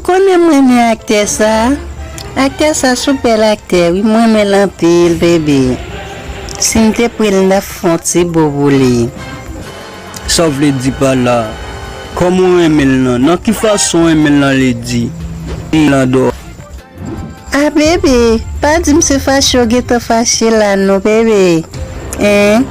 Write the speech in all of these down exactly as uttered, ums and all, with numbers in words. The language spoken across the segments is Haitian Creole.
Konnen m renmen aktè sa. Aktè sa se yon bèl aktè wi, m renmen l anpil bebe. Si m te pran l m t ap fè yon ti bo pou li. Sa w vle di pa la? Kòman w renmen l nan? Nan ki fason w renmen l nan Lady? Landò. A bebe, pa di m se fache w gentan fache la non bebe. Hein?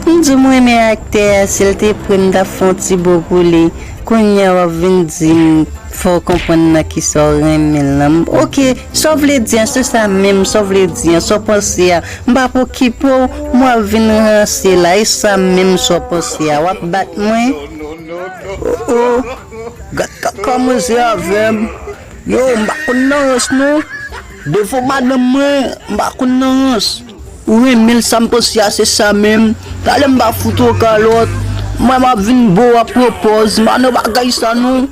M di w m renmen aktè a, si l te pran m t ap fè yon ti bo pou li. Kounye a w ap vin di m fò w konprann nan kisa w renmen l nan. Ok, sa w vle di an, se sa menm sa w vle di an, sa w panse a. M p ap okipe w, m w ap vin ranse la, e sa menm sa w panse a, w ap bat mwen? Oh, oh, gad kaka manzè avè m. Yo, m pa konn nan rans non. Devan madanm mwen, m pa konn nan rans. Ou renmen l, sa m panse a se sa menm. Talè m pa fout ou kalòt. Mwen m ap vin bo w ap pran pòz, m pa nan bagay sa non.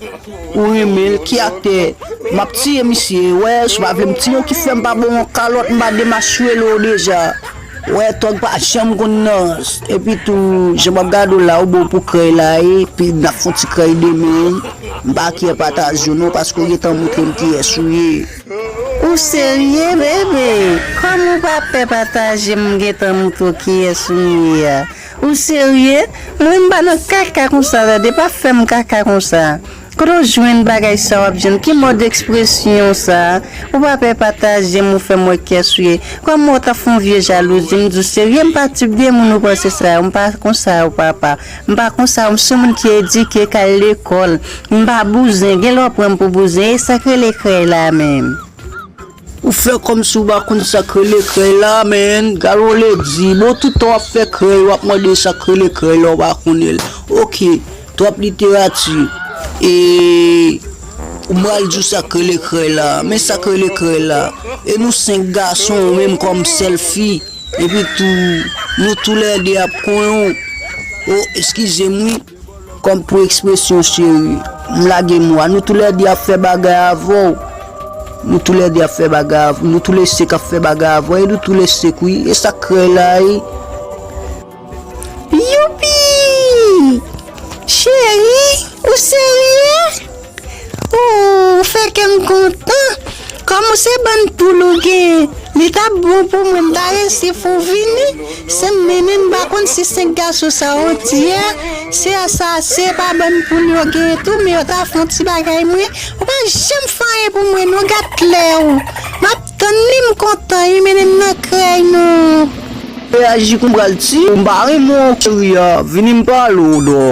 Ou renmen l, ki aktè? M ap tiye misye. Wè, si w pa vle m tiye w ki fè m pa ba w yon kalòt, m pa demach rele w deja. Wè, tòg pa janm konn nan rans. Epi tou, jan m ap gade w la, ou bon pou krèy la, epi n ap fè yon ti krèy demen. M pa kè pataje w non, paske w gentan montre m kiyès ou ye. Ou serye, bebe? Kòm ou pa pè pataje m, m gentan montre w kiyès ou ye a. Ou serye? Mwen m pa nan kaka konsa, tande, pa fè m kaka konsa. Kote w jwenn bagay sa w ap jwenn? Ki mòd ekspresyon sa? Ou pa pè pataje m, ou fè m wè kiyès ou ye. Kòm ou t ap fè yon vye jalouzi, m di w serye, m pa tip de moun ou panse sa, m pa konsa, ou papa. M pa konsa, m se moun ki edike, k al lekòl. M pa bouzen, gen lè w pran m pou bouzen, e sa k rele krèy la menm. Ou fè kòmsi w pa konn sa k rele krèy la, man. Gade w Lady. Bon, tout tan w ap fè krèy, w ap mande sa k rele krèy la, w pa konnen l. Ok, twòp literati. E ou pral di w sa k rele krèy la. Men sa k rele krèy la. E nou senk gason, ou menm kòm sèl fi. Epi tou, nou toulède ap konyen w. O, eskize m wi. Kòm pou ekspresyon cheri, m lage mo a. Nou toulède ap fè bagay avè w. Nou toulède ap fè bagay avè w. Nou toulèsenk ap fè bagay avè w. E nou toulèsenk, wi. E sa k krèy la, wi. Youpi! Cheri, ou serye? Ou fè kè m kontan. Kòm ou se bann poul ou gen, li t ap bon pou mwen, m ta resi fè w vini. Se m mennen, m pa konn si senk gason sa yo tiye. Se sa, se pa bann poul yo gen tou, men yo ta fè yon ti bagay mwen. Ou pa janm fè anyen pou mwen non, gad lè ou. M ap tann li, m kontan, li mennen m nan krèy non. Reyaji konn pral tiye w, m pa renmen w cheri a, vini m pale w dò.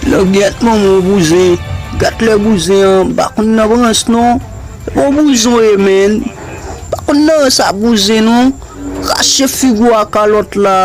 Langyèt manman w bouzen. Gad lè bouzen an, m pa konn nan rans non. E bon bouzen w ye, man. M pa konn nan rans a bouzen non. Rache figi w a kalòt la.